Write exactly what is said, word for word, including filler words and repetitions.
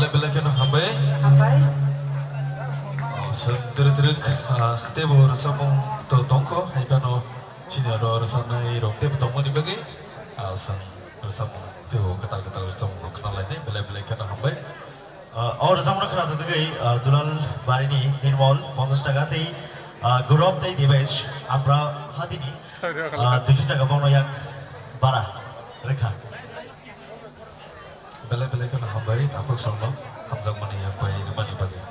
Belai belai kheno hambai. Hambai. Oh, sir, twrwk twrwk, ah, teibo rwchapmung to tongkho, hai phano chini oro rwchapnai rok teibo tongmani bagwi, ah, sir, rwchapmung teibo kwtal kwtal rwchapmung rok khna lainai, belai belai kheno hambai. Ah, o rwchapmung khna sajagwi, ah, Dulal Barini Nirmol ponchash taka tei, ah, Gaurav tei Devesh Ampra Hatini, ah, duiso taka bono yak bara rwkha. Belai belai kheno hambai, takhuk songno hamjakmani yak bai rwmani bagwi.